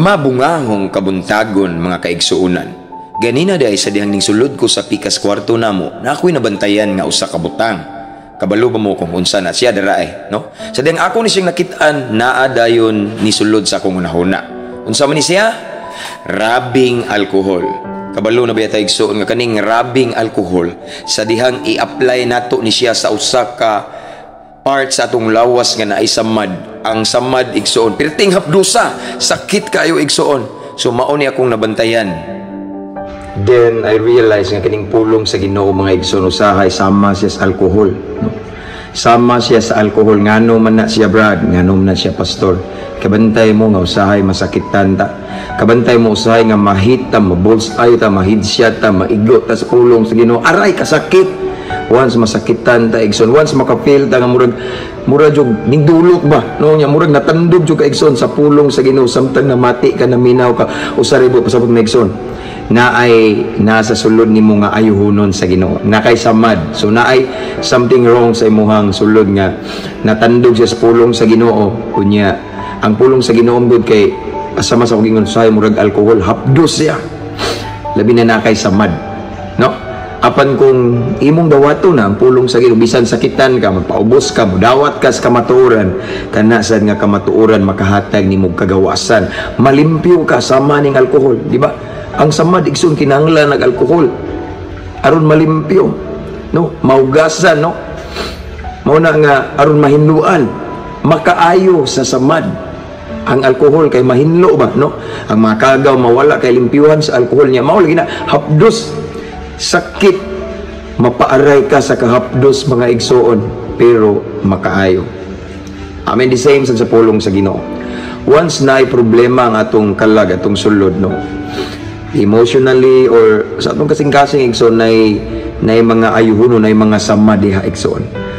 Mabungahong kabuntagon, mga kaigsuunan. Ganina diay, sa dihang ning sulod ko sa pikas kwarto namo, na ako'y nabantayan nga usa ka butang. Kabalo ba mo kung unsa na siya dara eh, no? Sa dihang ako ni siyang nakitaan, naa dayon ni sulod sa akong hunahuna. Unsa man ni siya? Rubbing alcohol. Kabalo na ba ta, igsuon, nga kaning rubbing alcohol, sa dihang i-apply nato ni siya sa usa ka part sa atong lawas nga naay samad, ang samad, igsuon, pirting hapdusa, sakit kayo, igsuon. So mao ni akong nabantayan. Then I realized nga kining pulong sa Ginoo, mga igsoon, usahay sama siya sa alcohol, no? Sama siya sa alcohol. Ngano man na siya, Brad? Ngano man na siya, Pastor? Kabantay mo nga usahay masakitan ta. Kabantay mo usahay nga mahit ta, mabullseye ta, ma-headshot ta, maigo ta sa pulong sa Ginoo. Aray, kasakit. Once masakitan ta, igsoon, once makafeel ta nga murag jud nindulot ba, no, nya murag natandog jud ka, igsoon, sa pulong sa Ginoo samtang namati ka, naminaw ka, usa mo pasabot na, igsoon, na ay nasa sulod nimo nga ayuhonon sa Ginoo na kay samad. So naay something wrong sa imuhang sulod nga natandog siya sa pulong sa Ginoo. Unya ang pulong sa Ginoo gud kay asama sa akong gingon sa murag alcohol, hapdos siya, labi na na kay samad, no? Apan kung imong dawato na ang pulong sa Ginoo, bisan sakitan ka, magpaubos ka, mudawat ka sa kamatuoran, kana sad nga kamatuoran makahatag nimo kagawasan, malimpyo ka sama ning alkohol, di ba? Ang samad, igsoon, kinahanglan nag alkohol aron malimpyo, no, maugasan, no? Mao na nga aron mahinluan, makaayo sa samad ang alkohol kay mahinlo ba, no? Ang mga kagaw mawala kay limpyuhan sa alkohol niya. Mao lagi na hapdos, sakit, mapaaray ka sa kahapdos, mga igsoon, pero makaayo. Amen. The same sa pulong sa Ginoo. Once na ay problema ang atong kalag, atong sulod, no, emotionally or sa atong kasing-kasing, igsoon, nay mga ayuhono, nay mga sama diha, igsoon.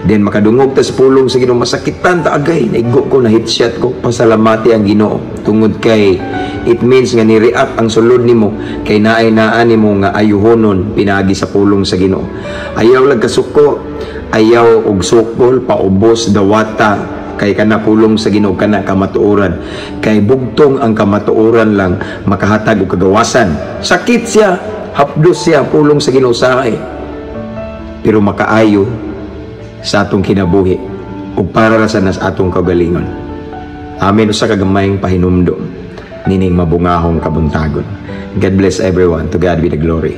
Then makadungog ta sa pulong sa Ginoo, masakitan ta, agay, naigo ko, na headshot ko, pasalamati ang Ginoo tungod kay it means nga ni-react ang sulod nimo kay naay naa nimo nga ayuhonon pinaagi sa pulong sa Ginoo. Ayaw lang kasuko, ayaw og sukol, paubos, dawata kay kana pulong sa Ginoo, kana kamatuoran, kay bugtong ang kamatuoran lang makahatag og kagawasan. Sakit siya, hapdos siya, pulong sa Ginoo sahay, pero makaayo sa atong kinabuhi ug para ra sa nas atong kaugalingon. Amen. Usa ka gamayng pahinumdom nining mabungahong kabuntagon. God bless everyone. To God be the glory.